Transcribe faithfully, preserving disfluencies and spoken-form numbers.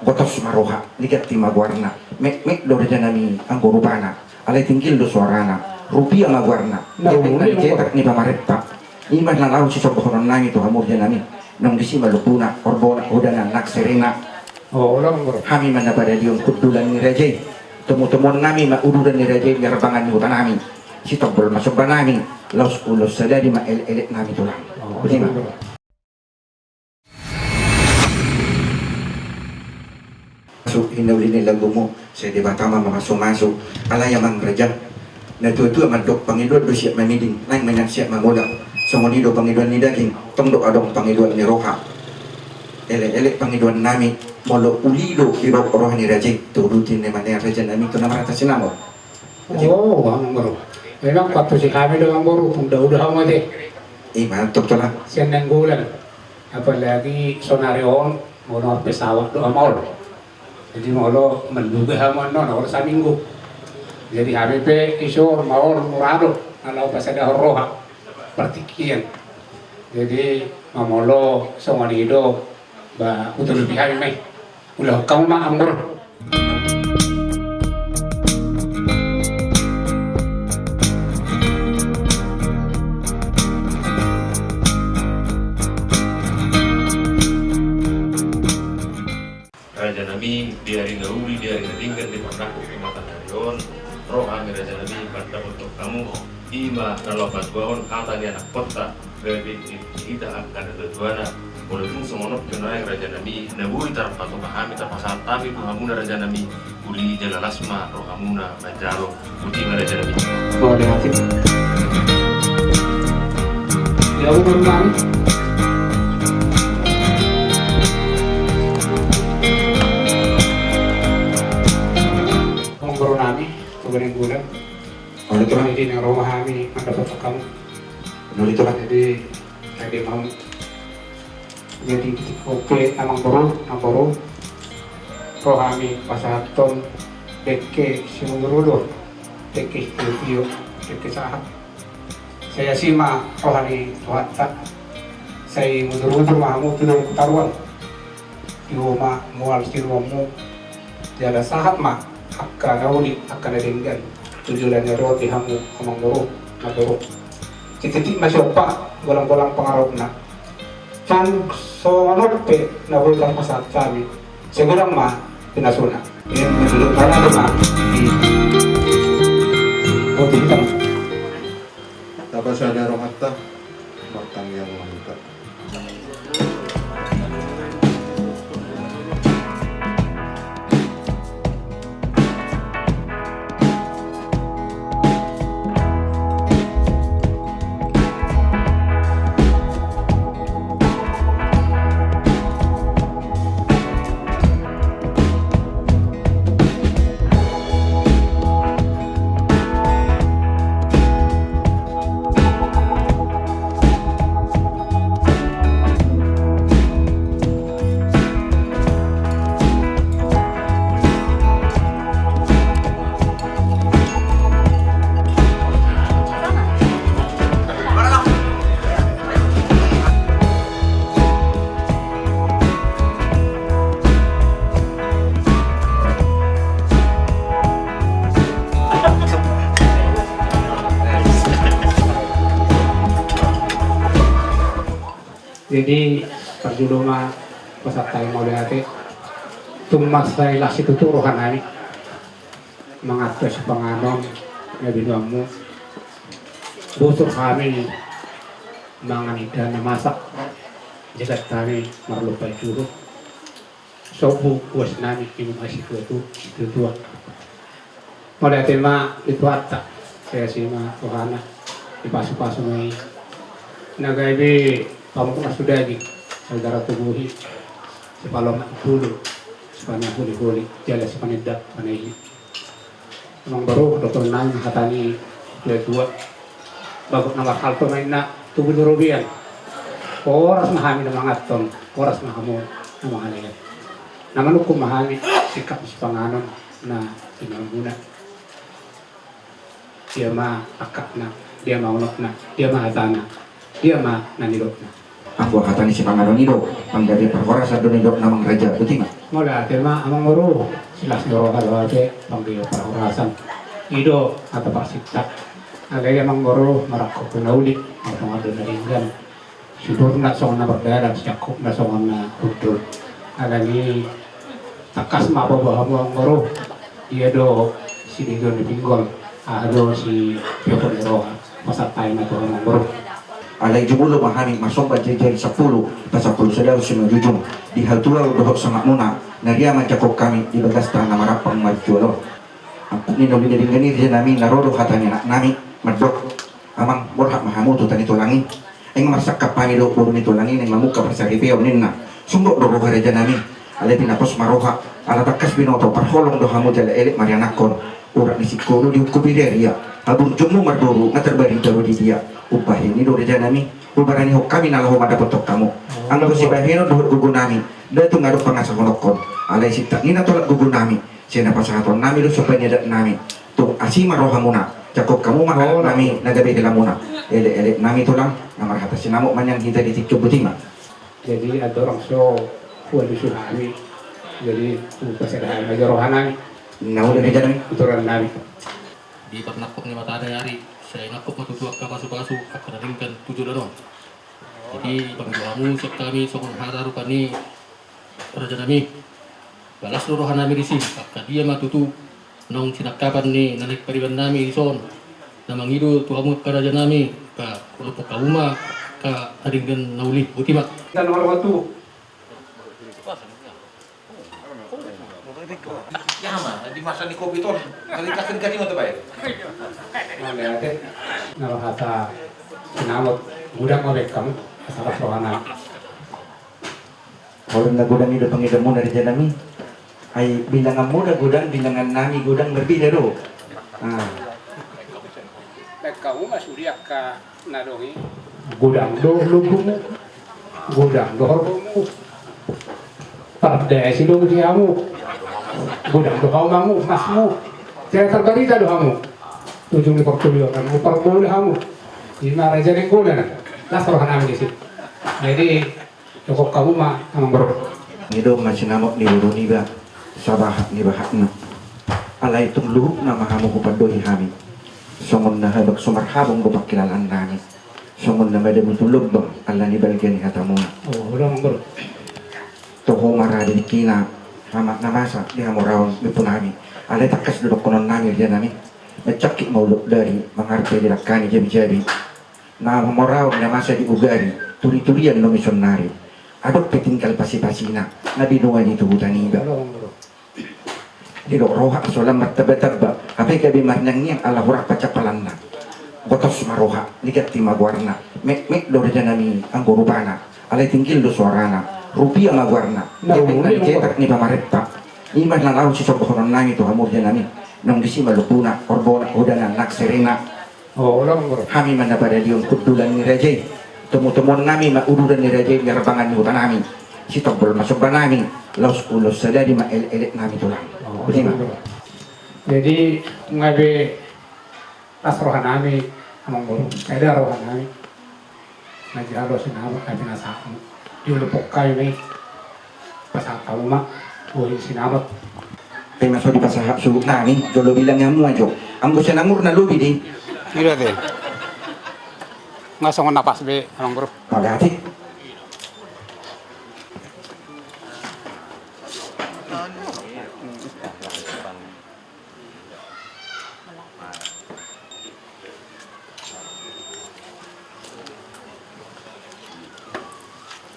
Botos ma roha, diganti ma goarna. Metmet do raja nami anggo rupana, alai tinggil do soarana. Rupia ma goarna, na, dia pe na uli dicetak ni pamarenta. Ima na laho sisombahonon nami tu hamu raja nami. Naung disi ma lombuna, orbona, hodana, nang serena. Oh, ulang, bro. Hami ma na padalion hundulan ni raja i. Tomutomuon nami ma uduran ni raja i, biar bangan ni huta nami. Sitombol ma somba nami. Laos ulos sadari ma elek-elek nami tulang. Oh, boti ma, bro. Masuk hinauli ni lagumu, sai Debata ma mamasumasu. Alai amang raja, na tuatua mandok pangidoan do siap mamiding, naeng ma inang siap mamolak. Songon i do pangidoan ni daging, tong do adong pangidoan ni roha. Elek-elek pangidoan nami, molo uli do dibahen roha ni raja i, turuti ma nian raja nami tu na marhata sinamot. Oh, amang boru. Memang paantusi hami do amang boru, tung dauda hamu ate. Ima, tok tulang. Sian Nainggolan. Apalagi sonari on, molo pesawat do maol. Jadi molo manduga hamu annon, olo saminggu. Jadi hami pe dison maol mura do, na laho pasadahon roha. Partingkian. Jadi mamolo songon i do, ba hutulupi hami ma i. Ulahon hamu ma amang boru. Raja nami, di ari na uli, di ari na denggan, di pardapot tu mata ni ari on, ro hami raja nami mandapothon hamu, ima na laho patuahon hata ni anakkonta, gabe di hita angka na tuatuana. Molo tung songon on pe nuaeng raja nami, na boi tarpatupa hami, tapasahat hami tu hamuna raja nami, uli jala las ma rohamuna manjalo. Boti ma raja nami. Mauliate. Ya, ulang nami. Amang boru nami, tu Nainggolan. Mauliate, tulang. Jadi na ro ma hami mandapothon hamu. Mauliate, tulang. Jadi ate mau. Jadi di tingki on pe amang boru, amang boru, ro hami pasahathon dengke simudurudur, dengke sitiotio, dengke sahat. Sai asi ma roha ni Tuhanta. Sai mudurudur ma hamu tu dolok Hutaruan. Tio ma mual sinuanmu. Jala sahat ma angka na uli, angka na denggan tu joloan ni ari on di hamu amang boru, amang boru. Sititi ma siompa, golang-golang pangarahutna. Tung songon on pe na boi tarpasahat hami, sai godang ma pinasuna. Ia menurut mana tu ma. Boti, hitam. Tapasada rohanta, martangiang ma hita. Jadi parjolo ma pasahat hami mauliate. Tung mansai las situtu roha nami mangantusi panganon na binoanmu. Bosur hami mangan indahan na masak, jegat hami marlompa i juru. Sombu uas nami, inum asi tuatua, situatua. Mauliate ma di Tuhanta, sai asi ma rohana, dipasupasu ma i. Na gabe pamungkas tu daging, saudara tu bohi, sipalomak tu pulu, sipanahulihuli, jala sipanindang panaihi. Amang boru, dohonon nami hata ni tuatua. Bagot na marhalto ma inna tubu ni robean. Horas ma hami na manganhon, horas ma hamu na mangalean. Na manungkun ma hami singkat ni sipanganon na binoanmuna. Dia ma angkatna, dia ma unokna, dia ma hatana, dia ma na nidokna. Anggo hata ni sipanganon i do panggabean parhorasan do nidok na amang raja, botima. Mauliate ma amang boru, silas ni roha do ate panggabean parhorasan i do hata parsinta. Alai amang boru marangkup tu na uli, angkup do na denggan. Sudurna songon na mardalan, siangkupna songon na hundul. Alani tangkas ma paboa hamu amang boru. Ia do sidenggan ni pinggol, aha do sitiopon ni roha. Pasahat hami ma tu hamu amang boru. Alai jumolo ma hami marsomba jari-jari sampulu, pasampulu sadahon simanjujung di hatuaon dohot sangapmuna, na riama jangkon hami di bagasta na marampang marjual on. Angkup ni na uli na denggan i raja nami, na ro do hata ni anak nami mandok. Amang, borhat ma hamu tu huta ni tulang i. Naeng marsangkap hami dohot boru ni tulang i, naeng mamungka parsaripeon ninna. Sumurut do roha raja nami. Alai pinapos ma roha. Ala tangkas binoto parholong do hamu jala elek marianakhon. Urat ni singkoru diungkupi riria. Haburjungmu marboru nga tarbarita do di dia. Umbahen i do raja nami, hubaranihon hami na laho mandapothon hamu. Anggo sibahenon dohot gogo nami, nda tung adong pangasahononhon. Alai sintak ni na tolap gogo nami. Sai na pasahaton nami do somba ni adat nami. Tung asi ma rohamuna, jangkon hamu ma anak nami na gabe helamuna. Elek-elek nami tulang, na marhata sinamot ma nian hita di tingki on, botima. Jadi andorang so hualusi hami, jadi hupasada hami ma jo roha nami. Na uli raja nami. Aturan nami. Di parnangkok ni mata ni ari, sai nangkok ma tutu angka pasu-pasu angka na denggan tu joloan on. Jadi pangido hamu sian hami songon hata rupani raja nami. Balas do roha nami disi, angka dia ma tutu naung sinangkapan ni na naeng pariban nami dison. Na mangido tu hamu angka raja nami, angka lompok hamu ma angka na denggan na uli, botima. Dan nomor waktu. Ya ma, di masa ni covid on, kali kasih dikasih mata baik. Mauliate. Na marhata sinamot, godang ma baen hamu, asa las roha nami. Holan na godang i do pangidoanmuna raja nami. Ai bilanganmuna godang, bilangan nami godang, marbeda do. Ah. Baen hamu ma sude angka na adong i. Godang do lombumu, godang do horbomu. Pardasi do di hamu. Godang do hamu, masmu. Jala tarbarita do hamu. Tu ujung ni portibi on, hamu parbola hamu. Ima raja ni godang. Las roha nami disi. Jadi, jangkon hamu ma amang boru. Nidok ma sinamot ni boru niba, sabahat ni bahatna. Alai tung luhutna ma hamu hupandohi hami. Songon na habak so marhabong do pangkilalaan nami. Songon na madabu tu lombang, ala ni balga ni hatamuna. Oh, ulang, amang boru. Toho ma ra di tingkina, hamat na masa di hamoraon ni ompu nami. Alai tangkas do dohonon nami raja nami. Mansangkit ma ulok dari, mangarpe di langka ni jabi-jabi. Na hamoraon na masa di ugari, turi-turian do i saonnari. Adong pe tinggal pasi-pasina, na binoan i tu huta niba. Didok roha so lam martamba-tamba, hape gabe marniang-niang ala hurang pancapalanna. Gotos ma roha, ni ganti ma goarna. Metmet do raja nami anggo rupana, alai tinggil do soarana. Rupia ma goarna, na epek na uli, dicetak ni pamarenta. Ima na laho sisombahonon nami tu hamu raja nami. Naung disi ma lombuna, horbona, hodana, nang serena. Oh, ulang, amang boru. Hami ma na padalion hundulan ni raja i. Tomu-tomuon nami ma uduran ni raja i di harbangan ni huta nami. Sitombol ma somba nami, laos ulos sadari ma elek-elek nami tulang. Oh, ulang, amang boru. Jadi, nga be las roha nami, amang boru. Sada roha nami. Manjalo sinamot na pinasahatmu. Di lompok hami ma i. Pasahat hamu ma bohi sinamot. Pe ma so dipasahat suhut nami, jolo bilang hamu ajo. Anggo sinamot na lobi di. Ida te. Nga songon na pas be, amang boru. Pagati.